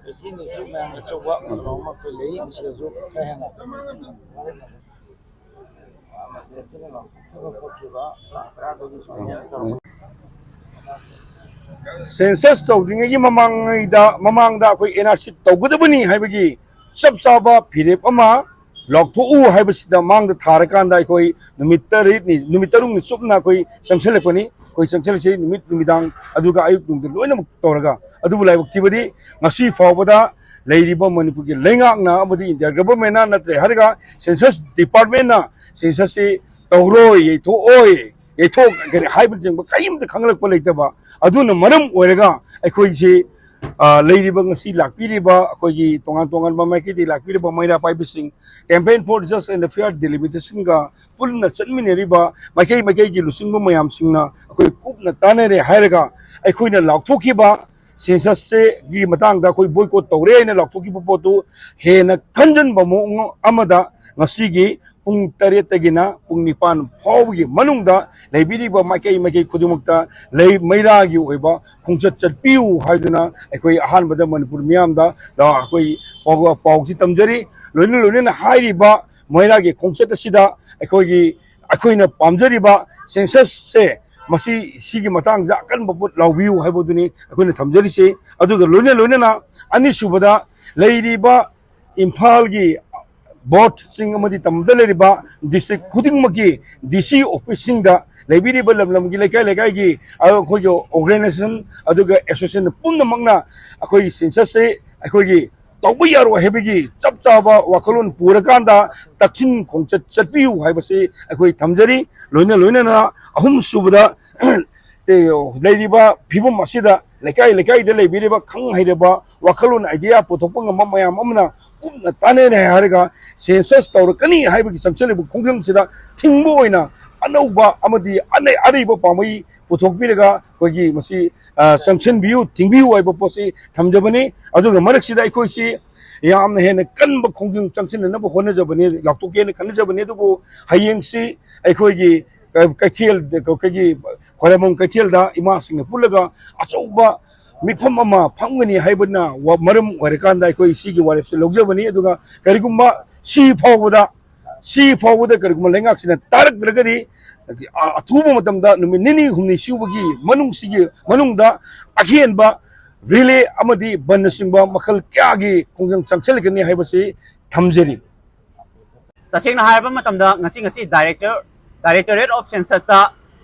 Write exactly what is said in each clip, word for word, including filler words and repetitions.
ꯀꯩꯊꯦꯜꯗꯁꯨ ꯃꯌꯥꯝ ꯑꯆꯧꯕ ꯀꯩꯅꯣ ꯑꯃ ꯑꯩꯈꯣꯏ ꯂꯩ, ꯃꯁꯤꯗꯁꯨ ꯈꯔ ꯍꯦꯟꯅ ꯁꯦꯟꯁꯁ ꯇꯧꯗ꯭ꯔꯤꯉꯩꯒꯤ ꯃꯃꯥꯡꯉꯩꯗ, ꯃꯃꯥꯡꯗ ꯑꯩꯈꯣꯏ ꯑꯦꯟ ꯑꯥꯔ ꯁꯤ ꯇꯧꯒꯗꯕꯅꯤ ꯍꯥꯏꯕꯒꯤ ꯆꯞ ꯆꯥꯕ ꯐꯤꯔꯦꯞ ꯑꯃ ꯂꯥꯎꯊꯣꯛꯎ ꯍꯥꯏꯕꯁꯤꯗ ꯃꯥꯡꯗ ꯊꯥꯔꯀꯥꯟꯗ ꯑꯩꯈꯣꯏ ꯅꯨꯃꯤꯠ ꯇꯔꯦꯠꯅꯤ, ꯅꯨꯃꯤꯠ ꯇꯔꯨꯛꯅꯤ ꯆꯨꯞꯅ ꯑꯩꯈꯣꯏ ꯆꯪꯁꯤꯜꯂꯛꯄꯅꯤ꯫ ꯑꯩꯈꯣꯏ ꯆꯪꯁꯤꯜꯂꯤꯁꯤ ꯅꯨꯃꯤꯠ ꯅꯨꯃꯤꯗꯥꯡ, ꯑꯗꯨꯒ ꯑꯌꯨꯛ ꯅꯨꯡꯊꯤꯜ ꯂꯣꯏꯅꯃꯛ ꯇꯧꯔꯒ꯫ ꯑꯗꯨꯕꯨ ꯂꯥꯏꯕꯛ ꯊꯤꯕꯗꯤ ꯉꯁꯤ ꯐꯥꯎꯕꯗ ꯂꯩꯔꯤꯕ ꯃꯅꯤꯄꯨꯔꯒꯤ ꯂꯩꯉꯥꯛꯅ ꯑꯃꯗꯤ ꯏꯟꯗꯤꯌꯥ ꯒꯚꯔꯟꯃꯦꯟꯅ ꯅꯠꯇ꯭ꯔꯦ ꯍꯥꯏꯔꯒ ꯁꯦꯟꯁꯁ ꯗꯤꯄꯥꯔꯠꯃꯦꯟꯅ ꯁꯦꯟꯁꯁꯁꯤ ꯇꯧꯔꯣꯏ, ꯌꯩꯊꯣꯛꯑꯣꯏ, ꯌꯩꯊꯣꯛ-, ꯀꯔꯤ ꯍꯥꯏꯕꯅꯆꯤꯡꯕ ꯀꯔꯤꯝꯇ ꯈꯪꯂꯛꯄ ꯂꯩꯇꯕ꯫ ꯑꯗꯨꯅ ꯃꯔꯝ ꯑꯣꯏꯔꯒ ꯑꯩꯈꯣꯏꯁꯤ, ꯑ, ꯂꯩꯔꯤꯕ, ꯉꯁꯤ ꯂꯥꯛꯄꯤꯔꯤꯕ ꯑꯩꯈꯣꯏꯒꯤ ꯇꯣꯉꯥꯟ ꯇꯣꯉꯥꯟꯕ ꯃꯥꯏꯀꯩꯗꯒꯤ ꯂꯥꯛꯄꯤꯔꯤꯕ ꯃꯩꯔꯥ ꯄꯥꯏꯕꯁꯤꯡ, Campaign for Just and Fair Delimitation-ꯒ ꯄꯨꯟꯅ ꯆꯠꯃꯤꯟꯅꯔꯤꯕ ꯃꯥꯏꯀꯩ ꯃꯥꯏꯀꯩꯒꯤ ꯂꯨꯆꯤꯡꯕ ꯃꯌꯥꯝꯁꯤꯡꯅ ꯑꯩꯈꯣꯏ ꯀꯨꯞꯅ ꯇꯥꯟꯅꯔꯦ ꯍꯥꯏꯔꯒ ꯑꯩꯈꯣꯏꯅ ꯂꯥꯎꯊꯣꯛꯈꯤꯕ ꯁꯦꯟꯁꯁꯁꯤꯒꯤ ꯃꯇꯥꯡꯗ ꯑꯩꯈꯣꯏ ꯕꯣꯏꯀꯣꯠ ꯇꯧꯔꯦ ꯍꯥꯏꯅ ꯂꯥꯎꯊꯣꯛꯈꯤꯕ ꯄꯣꯠꯇꯨ ꯍꯦꯟꯅ ꯈꯟꯖꯟꯕ ꯃꯑꯣꯡ ꯑꯃꯗ ꯉꯁꯤꯒꯤ ꯄꯨꯡ ꯇꯔꯦꯠꯇꯒꯤꯅ ꯄꯨꯡ ꯅꯤꯄꯥꯟ ꯐꯥꯎꯕꯒꯤ ꯃꯅꯨꯡꯗ ꯂꯩꯕꯤꯔꯤꯕ ꯃꯥꯏꯀꯩ ꯃꯥꯏꯀꯩ ꯈꯨꯗꯤꯡꯃꯛꯇ ꯂꯩ, ꯃꯩꯔꯥꯒꯤ ꯑꯣꯏꯕ ꯈꯣꯡꯆꯠ ꯆꯠꯄꯤꯌꯨ ꯍꯥꯏꯗꯨꯅ ꯑꯩꯈꯣꯏ ꯑꯍꯥꯟꯕꯗ ꯃꯅꯤꯄꯨꯔ ꯃꯤꯌꯥꯝꯗ, ꯑ, ꯑꯩꯈꯣꯏ ꯄꯥꯎ-, ꯄꯥꯎꯁꯤ ꯇꯝꯖꯔꯤ꯫ ꯂꯣꯏꯅ ꯂꯣꯏꯅꯅ ꯍꯥꯏꯔꯤꯕ ꯃꯩꯔꯥꯒꯤ ꯈꯣꯡꯆꯠ ꯑꯁꯤꯗ ꯑꯩꯈꯣꯏꯒꯤ, ꯑꯩꯈꯣꯏꯅ ꯄꯥꯝꯖꯔꯤꯕ ꯁꯦꯟꯁꯁꯁꯦ, ꯃꯁꯤ, ꯁꯤꯒꯤ ꯃꯇꯥꯡꯁꯤꯗ ꯑꯀꯟꯕ ꯄꯣꯠ ꯂꯥꯎꯕꯤꯌꯨ ꯍꯥꯏꯕꯗꯨꯅꯤ ꯑꯩꯈꯣꯏꯅ ꯊꯝꯖꯔꯤꯁꯦ꯫ ꯑꯗꯨꯒ ꯂꯣꯏꯅ ꯂꯣꯏꯅꯅ ꯑꯅꯤꯁꯨꯕꯗ ꯂꯩꯔꯤꯕ ꯏꯝꯐꯥꯜꯒꯤ ꯕꯣꯔꯗꯁꯤꯡ ꯑꯃꯗꯤ ꯇꯝꯕꯗ ꯂꯩꯔꯤꯕ ꯗꯤꯁꯇ꯭ꯔꯤꯛ ꯈꯨꯗꯤꯡꯃꯛꯀꯤ ꯗꯤ ꯁꯤ ꯑꯣꯐꯤꯁꯁꯤꯡꯗ ꯂꯩꯕꯤꯔꯤꯕ ꯂꯝ ꯂꯝꯒꯤ ꯂꯩꯀꯥꯏ ꯂꯩꯀꯥꯏꯒꯤ ꯑꯩꯈꯣꯏꯒꯤ ꯑꯣꯔꯒꯅꯥꯏꯖꯦꯁꯟ ꯑꯗꯨꯒ ꯑꯦꯁꯣꯁꯤꯌꯦꯁꯟ ꯄꯨꯝꯅꯃꯛꯅ ꯑꯩꯈꯣꯏꯒꯤ ꯁꯦꯟꯁꯁꯁꯤ ꯑꯩꯈꯣꯏꯒꯤ ꯇꯧꯕ ꯌꯥꯔꯣꯏ ꯍꯥꯏꯕꯒꯤ ꯆꯞ ꯆꯥꯕ ꯋꯥꯈꯜꯂꯣꯟ ꯄꯨꯔꯀꯥꯟꯗ ꯇꯛꯁꯤꯟ ꯈꯣꯡꯆꯠ ꯆꯠꯄꯤꯌꯨ ꯍꯥꯏꯕꯁꯤ ꯑꯩꯈꯣꯏ ꯊꯝꯖꯔꯤ꯫ ꯂꯣꯏꯅ ꯂꯣꯏꯅꯅ ꯑꯍꯨꯝ ꯁꯨꯕꯗ ꯂꯩꯔꯤꯕ ꯐꯤꯕꯝ ꯑꯁꯤꯗ ꯂꯩꯀꯥꯏ ꯂꯩꯀꯥꯏꯗ ꯂꯩꯕꯤꯔꯤꯕ ꯈꯪ ꯍꯩꯔꯕ ꯋꯥꯈꯜꯂꯣꯟ ꯑꯥꯏꯗꯤꯌꯥ ꯄꯨꯊꯣꯛꯄ ꯉꯝꯕ ꯃꯌꯥꯝ ꯑꯃꯅ ꯀꯨꯞꯅ ꯇꯥꯟꯅꯔꯦ ꯍꯥꯏꯔꯒ ꯁꯦꯟꯁꯁ ꯇꯧꯔꯛꯀꯅꯤ ꯍꯥꯏꯕꯒꯤ ꯆꯪꯁꯤꯜꯂꯤꯕ ꯈꯣꯡꯖꯪꯁꯤꯗ ꯊꯤꯡꯕ ꯑꯣꯏꯅ ꯑꯅꯧꯕ ꯑꯃꯗꯤ ꯑꯅꯩ ꯑꯔꯤꯕ ꯄꯥꯝꯕꯩ ꯄꯨꯊꯣꯛꯄꯤꯔꯒ ꯑꯩꯈꯣꯏꯒꯤ ꯃꯁꯤ ꯆꯪꯁꯤꯟꯕꯤꯌꯨ, ꯊꯤꯡꯕꯤꯌꯨ ꯍꯥꯏꯕ ꯄꯣꯠꯁꯤ ꯊꯝꯖꯕꯅꯤ꯫ ꯑꯗꯨꯒ ꯃꯔꯛꯁꯤꯗ ꯑꯩꯈꯣꯏꯁꯤ ꯌꯥꯝꯅ ꯍꯦꯟꯅ ꯀꯟꯕ ꯈꯣꯡꯖꯪ ꯆꯪꯁꯤꯟꯅꯅꯕ ꯍꯣꯠꯅꯖꯕꯅꯤ, ꯂꯥꯎꯊꯣꯛꯀꯦꯅ ꯈꯟꯅꯖꯕꯅꯤ꯫ ꯑꯗꯨꯕꯨ ꯍꯌꯦꯡꯁꯤ ꯑꯩꯈꯣꯏꯒꯤ ꯀꯩꯊꯦꯜ, ꯑꯩꯈꯣꯏꯒꯤ ꯈ꯭ꯋꯥꯏꯔꯝꯕꯟ ꯀꯩꯊꯦꯜꯗ ꯏꯃꯥꯁꯤꯡꯅ ꯄꯨꯜꯂꯒ ꯑꯆꯧꯕ ꯃꯤꯐꯝ ꯑꯃ ꯐꯝꯒꯅꯤ ꯍꯥꯏꯕꯅ ꯃꯔꯝ ꯑꯣꯏꯔꯀꯥꯟꯗ ꯑꯩꯈꯣꯏ ꯁꯤꯒꯤ ꯋꯥꯔꯦꯞꯁꯦ ꯂꯧꯖꯕꯅꯤ꯫ ꯑꯗꯨꯒ ꯀꯔꯤꯒꯨꯝꯕ ꯁꯤ ꯐꯥꯎꯕꯗ ꯁꯤ ꯐꯥꯎꯕꯗ ꯀꯔꯤꯒꯨꯝꯕ ꯂꯩꯉꯥꯛꯁꯤꯅ ꯇꯥꯔꯛꯇ꯭ꯔꯒꯗꯤ ꯑꯊꯨꯕ ꯃꯇꯝꯗ ꯅꯨꯃꯤꯠ ꯅꯤꯅꯤ ꯍꯨꯝꯅꯤ ꯁꯨꯕꯒꯤ ꯃꯅꯨꯡꯁꯤꯒꯤ ꯃꯅꯨꯡꯗ ꯑꯍꯦꯟꯕ ꯔꯤꯂꯦ ꯑꯃꯗꯤ ꯕꯟꯅꯆꯤꯡꯕ ꯃꯈꯜ ꯀꯌꯥꯒꯤ ꯈꯣꯡꯖꯪ ꯆꯪꯁꯤꯜꯂꯛꯀꯅꯤ ꯍꯥꯏꯕꯁꯤ ꯊꯝꯖꯔꯤ꯫ ꯇꯁꯦꯡꯅ ꯍꯥꯏꯔꯕ ꯃꯇꯝꯗ ꯉꯁꯤ ꯉꯁꯤ ꯗꯥꯏꯔꯦꯛꯇꯔ Directorate of Censusꯇ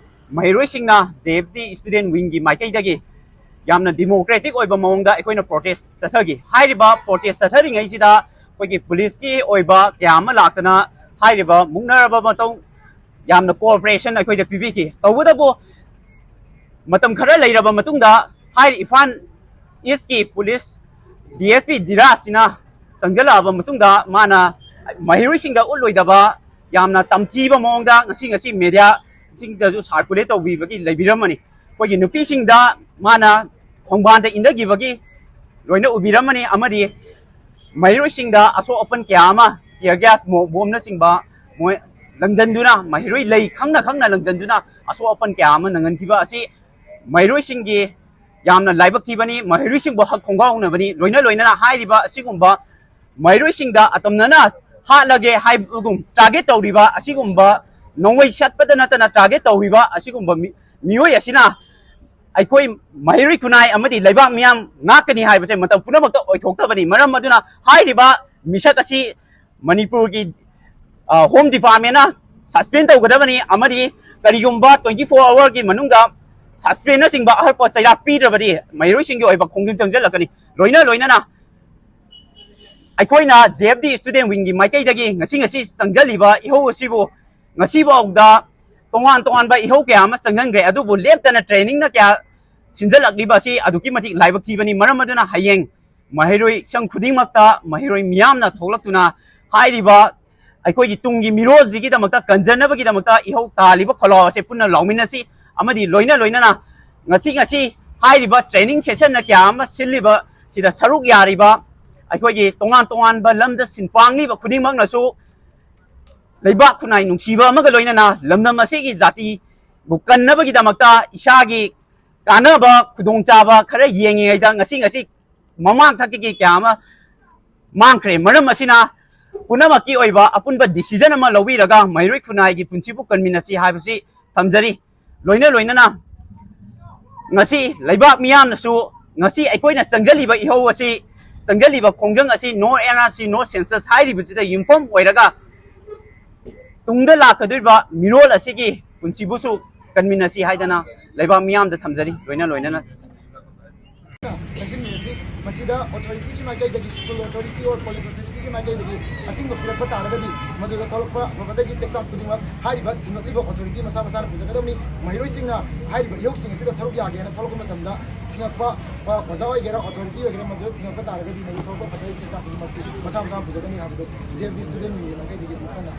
ꯃꯍꯩꯔꯣꯏꯁꯤꯡꯅ J F D student wingꯒꯤ ꯃꯥꯏꯀꯩꯗꯒꯤ ꯌꯥꯝꯅ democratic ꯑꯣꯏꯕ ꯃꯑꯣꯡꯗ ꯑꯩꯈꯣꯏꯅ protest ꯆꯠꯊꯈꯤ꯫ ꯍꯥꯏꯔꯤꯕ protest ꯆꯠꯊꯔꯤꯉꯩꯁꯤꯗ ꯑꯩꯈꯣꯏꯒꯤ policeꯀꯤ ꯑꯣꯏꯕ ꯀꯌꯥ ꯑꯃ ꯂꯥꯛꯇꯅ ꯍꯥꯏꯔꯤꯕ ꯃꯨꯛꯅꯔꯕ ꯃꯇꯧ ꯌꯥꯝꯅ cooperation ꯑꯩꯈꯣꯏꯗ ꯄꯤꯕꯤꯈꯤ꯫ ꯇꯧꯕꯇꯕꯨ ꯃꯇꯝ ꯈꯔ ꯂꯩꯔꯕ ꯃꯇꯨꯡꯗ ꯍꯥꯏꯔꯤ Imphal Eastꯀꯤ police D S P ꯙꯤꯔꯥꯖꯁꯤꯅ ꯆꯪꯁꯤꯜꯂꯛꯑꯕ ꯃꯇꯨꯡꯗ ꯃꯥꯅ ꯃꯍꯩꯔꯣꯏꯁꯤꯡꯗ ꯎꯠꯂꯣꯏꯗꯕ ꯌꯥꯝꯅ ꯇꯝꯊꯤꯕ ꯃꯑꯣꯡꯗ ꯉꯁꯤ ꯉꯁꯤ mediaꯁꯤꯡꯗꯁꯨ circulate ꯇꯧꯕꯤꯕꯒꯤ ꯂꯩꯕꯤꯔꯝꯃꯅꯤ꯫ ꯑꯩꯈꯣꯏꯒꯤ ꯅꯨꯄꯤꯁꯤꯡꯗ ꯃꯥꯅ ꯈꯣꯡꯕꯥꯟꯗ ꯏꯟꯊꯈꯤꯕꯒꯤ ꯂꯣꯏꯅ ꯎꯕꯤꯔꯝꯃꯅꯤ꯫ ꯑꯃꯗꯤ ꯃꯍꯩꯔꯣꯏꯁꯤꯡꯗ ꯑꯁꯣꯛ ꯑꯄꯟ ꯀꯌꯥ ꯑꯃ tear gas bomnꯆꯤꯡꯕ ꯃꯣꯏ ꯂꯪꯁꯤꯟꯗꯨꯅ ꯃꯍꯩꯔꯣꯏ ꯂꯩ ꯈꯪꯅ ꯈꯪꯅ ꯂꯪꯁꯤꯟꯗꯨꯅ ꯑꯁꯣꯛ ꯑꯄꯟ ꯀꯌꯥ ꯑꯃ ꯅꯪꯍꯟꯈꯤꯕ ꯑꯁꯤ ꯃꯍꯩꯔꯣꯏꯁꯤꯡꯒꯤ ꯌꯥꯝꯅ ꯂꯥꯏꯕꯛ ꯊꯤꯕꯅꯤ꯫ ꯃꯍꯩꯔꯣꯏꯁꯤꯡꯕꯨ ꯍꯛ ꯈꯣꯡꯒꯥꯎꯅꯕꯅꯤ꯫ ꯂꯣꯏꯅ ꯂꯣꯏꯅꯅ ꯍꯥꯏꯔꯤꯕ ꯑꯁꯤꯒꯨꯝꯕ ꯃꯍꯩꯔꯣꯏꯁꯤꯡꯗ ꯑꯇꯝꯅꯅ ꯍꯥꯠꯂꯒꯦ ꯍꯥꯏꯕꯒꯨꯝ target ꯇꯧꯔꯤꯕ ꯑꯁꯤꯒꯨꯝꯕ ꯅꯣꯡꯃꯩ ꯁꯠꯄꯗ ꯅꯠꯇꯅ target ꯇꯧꯔꯤꯕ ꯑꯁꯤꯒꯨꯝꯕ ꯃꯤꯑꯣꯏ ꯑꯁꯤꯅ ꯑꯩꯈꯣꯏ ꯃꯍꯩꯔꯣꯏ ꯈꯨꯟꯅꯥꯏ ꯑꯃꯗꯤ ꯂꯩꯕꯥꯛ ꯃꯤꯌꯥꯝ ꯉꯥꯛꯀꯅꯤ ꯍꯥꯏꯕꯁꯦ ꯃꯇꯝ ꯄꯨꯝꯅꯃꯛꯇ ꯑꯣꯏꯊꯣꯛꯇꯕꯅꯤ꯫ ꯃꯔꯝ ꯑꯗꯨꯅ ꯍꯥꯏꯔꯤꯕ ꯃꯤꯁꯛ ꯑꯁꯤ ꯃꯅꯤꯄꯨꯔꯒꯤ ꯍꯣꯝ ꯗꯤꯄꯥꯔꯠꯃꯦꯟꯅ ꯁꯁꯄꯦꯟ ꯇꯧꯒꯗꯕꯅꯤ, ꯑꯃꯗꯤ ꯀꯔꯤꯒꯨꯝꯕ ꯇ꯭ꯋꯦꯟꯇꯤ ꯐꯣꯔ ꯑꯋꯥꯔꯒꯤ ꯃꯅꯨꯡꯗ ꯁꯁꯄꯦꯟꯅꯆꯤꯡꯕ ꯑꯍꯛꯄ ꯆꯩꯔꯥꯛ ꯄꯤꯗ꯭ꯔꯕꯗꯤ ꯃꯍꯩꯔꯣꯏꯁꯤꯡꯒꯤ ꯑꯣꯏꯕ ꯈꯣꯡꯖꯪ ꯆꯪꯁꯤꯜꯂꯛꯀꯅꯤ꯫ ꯂꯣꯏꯅ ꯂꯣꯏꯅꯅ ꯑꯩꯈꯣꯏꯅ ꯖꯦ ꯑꯦꯐ ꯗꯤ ꯏꯁꯇꯨꯗꯦꯟ ꯋꯤꯡꯒꯤ ꯃꯥꯏꯀꯩꯗꯒꯤ ꯉꯁꯤ ꯉꯁꯤ ꯆꯪꯁꯤꯜꯂꯤꯕ ꯏꯍꯧ ꯑꯁꯤꯕꯨ ꯉꯁꯤꯐꯥꯎꯗ ꯇꯣꯉꯥꯟ ꯇꯣꯉꯥꯟꯕ ꯏꯍꯧ ꯀꯌꯥ ꯑꯃ ꯆꯪꯁꯤꯟꯈ꯭ꯔꯦ, ꯑꯗꯨꯕꯨ ꯂꯦꯞꯇꯅ ꯇ꯭ꯔꯦꯅꯤꯡꯅ ꯀꯌꯥ ꯁꯤꯟꯖꯜꯂꯛꯂꯤꯕ ꯑꯁꯤ ꯑꯗꯨꯛꯀꯤ ꯃꯇꯤꯛ ꯂꯥꯏꯕꯛ ꯊꯤꯕꯅꯤ꯫ ꯃꯔꯝ ꯑꯗꯨꯅ ꯍꯌꯦꯡ ꯃꯍꯩꯔꯣꯏꯁꯪ ꯈꯨꯗꯤꯡꯃꯛꯇ ꯃꯍꯩꯔꯣꯏ ꯃꯤꯌꯥꯝꯅ ꯊꯣꯛꯂꯛꯇꯨꯅ ꯍꯥꯏꯔꯤꯕ ꯑꯩꯈꯣꯏꯒꯤ ꯇꯨꯡꯒꯤ ꯃꯤꯔꯣꯜꯁꯤꯒꯤꯗꯃꯛꯇ ꯀꯟꯖꯅꯕꯒꯤꯗꯃꯛꯇ ꯏꯍꯧ ꯇꯥꯜꯂꯤꯕ ꯈꯣꯜꯂꯥꯎ ꯑꯁꯦ ꯄꯨꯟꯅ ꯂꯥꯎꯃꯤꯟꯅꯁꯤ꯫ ꯑꯃꯗꯤ ꯂꯣꯏꯅ ꯂꯣꯏꯅꯅ ꯉꯁꯤ ꯉꯁꯤ ꯍꯥꯏꯔꯤꯕ ꯇ꯭ꯔꯦꯅꯤꯡ ꯁꯦꯁꯟꯅ ꯀꯌꯥ ꯑꯃ ꯁꯤꯜꯂꯤꯕ ꯁꯤꯗ ꯁꯔꯨꯛ ꯌꯥꯔꯤꯕ ꯑꯩꯈꯣꯏꯒꯤ ꯇꯣꯉꯥꯟ ꯇꯣꯉꯥꯟꯕ ꯂꯝꯗ ꯁꯤꯟꯄꯥꯡꯂꯤꯕ ꯈꯨꯗꯤꯡꯃꯛꯅꯁꯨ ꯂꯩꯕꯥꯛ ꯈꯨꯟꯅꯥꯏ ꯅꯨꯡꯁꯤꯕ ꯑꯃꯒ ꯂꯣꯏꯅꯅ ꯂꯝꯗꯝ ꯑꯁꯤꯒꯤ ꯖꯥꯇꯤꯕꯨ ꯀꯟꯅꯕꯒꯤꯗꯃꯛꯇ ꯏꯁꯥꯒꯤ ꯀꯥꯟꯅꯕ ꯈꯨꯗꯣꯡꯆꯥꯕ ꯈꯔ ꯌꯦꯡꯉꯤꯉꯩꯗ ꯉꯁꯤ ꯉꯁꯤ ꯃꯃꯥꯡ ꯊꯛꯀꯤ ꯀꯌꯥ ꯑꯃ ꯃꯥꯡꯈ꯭ꯔꯦ꯫ ꯃꯔꯝ ꯑꯁꯤꯅ ꯄꯨꯝꯅꯃꯛꯀꯤ ꯑꯣꯏꯕ ꯑꯄꯨꯟꯕ ꯗꯤꯁꯤꯖꯟ ꯑꯃ ꯂꯧꯕꯤꯔꯒ ꯃꯍꯩꯔꯣꯏ ꯈꯨꯟꯅꯥꯏꯒꯤ ꯄꯨꯟꯁꯤꯕꯨ ꯀꯟꯃꯤꯟꯅꯁꯤ ꯍꯥꯏꯕꯁꯤ ꯊꯝꯖꯔꯤ꯫ ꯂꯣꯏꯅ ꯂꯣꯏꯅꯅ ꯉꯁꯤ ꯂꯩꯕꯥꯛ ꯃꯤꯌꯥꯝꯅꯁꯨ ꯉꯁꯤ ꯑꯩꯈꯣꯏꯅ ꯆꯪꯖꯜꯂꯤꯕ ꯏꯍꯧ ꯑꯁꯤ, ꯆꯪꯖꯜꯂꯤꯕ ꯈꯣꯡꯖꯪ ꯑꯁꯤ no N R C no census ꯍꯥꯏꯔꯤꯕꯁꯤꯗ ꯌꯨꯝꯐꯝ ꯑꯣꯏꯔꯒ ꯇꯨꯡꯗ ꯂꯥꯛꯀꯗꯧꯔꯤꯕ ꯃꯤꯔꯣꯜ ꯑꯁꯤꯒꯤ ꯄꯨꯟꯁꯤꯕꯨꯁꯨ ꯀꯟꯃꯤꯟꯅꯁꯤ ꯍꯥꯏꯗꯅ ꯂꯩꯕꯥꯛ ꯃꯤꯌꯥꯝꯗ ꯊꯝꯖꯔꯤ꯫ ꯂꯣꯏꯅ ꯂꯣꯏꯅꯅ ꯆꯪꯁꯤꯟꯃꯤꯟꯅꯁꯤ꯫ ꯃꯁꯤꯗ ꯑꯣꯊꯣꯔꯤꯇꯤꯒꯤ ꯃꯥꯏꯀꯩꯗꯒꯤ, ꯁ꯭ꯀꯨꯜ ꯑꯣꯊꯣꯔꯤꯇꯤ ꯑꯣꯔ ꯀꯣꯂꯦꯖ ꯑꯣꯊꯣꯔꯤꯇꯤꯒꯤ ꯃꯥꯏꯀꯩꯗꯒꯤ ꯑꯊꯤꯡꯕ ꯄꯤꯔꯛꯄ ꯇꯥꯔꯒꯗꯤ ꯃꯗꯨꯗ ꯊꯣꯛꯂꯛꯄ ꯑꯐꯕꯗꯒꯤ ꯇꯦꯛꯆꯥꯛ ꯈꯨꯗꯤꯡꯃꯛ ꯍꯥꯏꯔꯤꯕ ꯊꯤꯡꯂꯛꯂꯤꯕ ꯑꯣꯊꯣꯔꯤꯇꯤ ꯃꯁꯥ ꯃꯁꯥꯅ ꯄꯨꯖꯒꯗꯕꯅꯤ꯫ ꯃꯍꯩꯔꯣꯏꯁꯤꯡꯅ ꯍꯥꯏꯔꯤꯕ ꯏꯍꯧꯁꯤꯡ ꯑꯁꯤꯗ ꯁꯔꯨꯛ ꯌꯥꯒꯦꯅ ꯊꯣꯛꯂꯛꯄ ꯃꯇꯝꯗ ꯊꯤꯡꯉꯛꯄ, ꯑꯣꯖꯥ ꯑꯣꯏꯒꯦꯔꯥ ꯑꯣꯊꯣꯔꯤꯇꯤ ꯑꯣꯏꯒꯦꯔꯥ ꯃꯗꯨꯗ ꯊꯤꯡꯉꯛꯄ ꯇꯥꯔꯒꯗꯤ ꯃꯗꯨ ꯊꯣꯛꯂꯛꯄ ꯑꯐꯕꯗꯒꯤ ꯇꯦꯛꯆꯥꯛ ꯈꯨꯗꯤꯡꯃꯛꯇꯤ ꯃꯁꯥ ꯃꯁꯥꯅ ꯄꯨꯖꯒꯅꯤ ꯍꯥꯏꯕꯗꯨ ꯖꯦ ꯑꯦꯐ ꯗꯤ ꯏꯁꯇꯨꯗꯦꯟ ꯌꯨꯅꯤꯌꯟꯒꯤ ꯃꯥꯏꯀꯩꯗꯒꯤ ꯑꯃꯨꯛ ꯍꯟꯅ